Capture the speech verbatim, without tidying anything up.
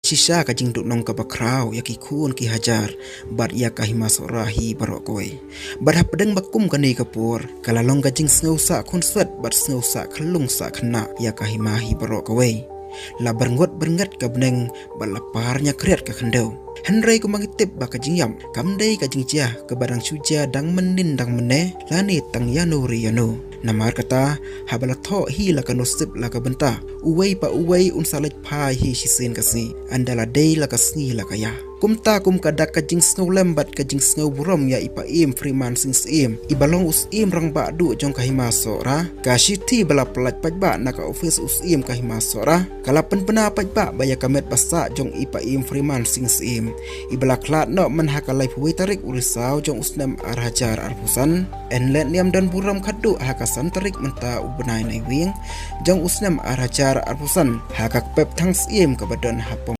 shisha ka jingduhnong kaba khraw ïa ki khun ki hajar bad ïa ka Hima Sohra hi baroh kawei. Bad hapdeng ba kum kane ka por ka la long ka jingsngew sah khunswet bad sngew sah khyllung sah khynnah ïa ka hima hi baroh kawei. La byrngot byrnget ka bneng bad la par nia khriat ka khyndew. Hynrei kumba ngi tip ba ka jingïap kam dei ka jingjia kaba dang shu jia dang mynnin dang mynne lane tang ïano re ïano. Namar kata, haba la thoh hi la ka nusip la ka bynta, uwei pa uwei un sa leit phai hi shisien ka sngi, ynda la dei la ka sngi la ka ïa. Kumta kum ka dak ka jingsngew lem bad ka jingsngew burom ïa i Paiem Freeman Sing Syiem, iba long u Syiem Rangbah duh jong ka Hima Sohra, ka shithi ba la pyllait paidbah na ka ophis u Syiem ka Hima Sohra ka la pynbna paidbah ba ïa ka met ba sah jong i Paiem Freeman Sing Syiem, iba la khlad noh mynha ka laiphew wei tarik u Risaw jong u snem ar hajar arphew san, yn leit niam don burom khadduh ha ka san tarik mynta u bnai Naiwieng jong u snem ar hajar arphew san, ha ka kpep thang Syiem kaba don ha Pom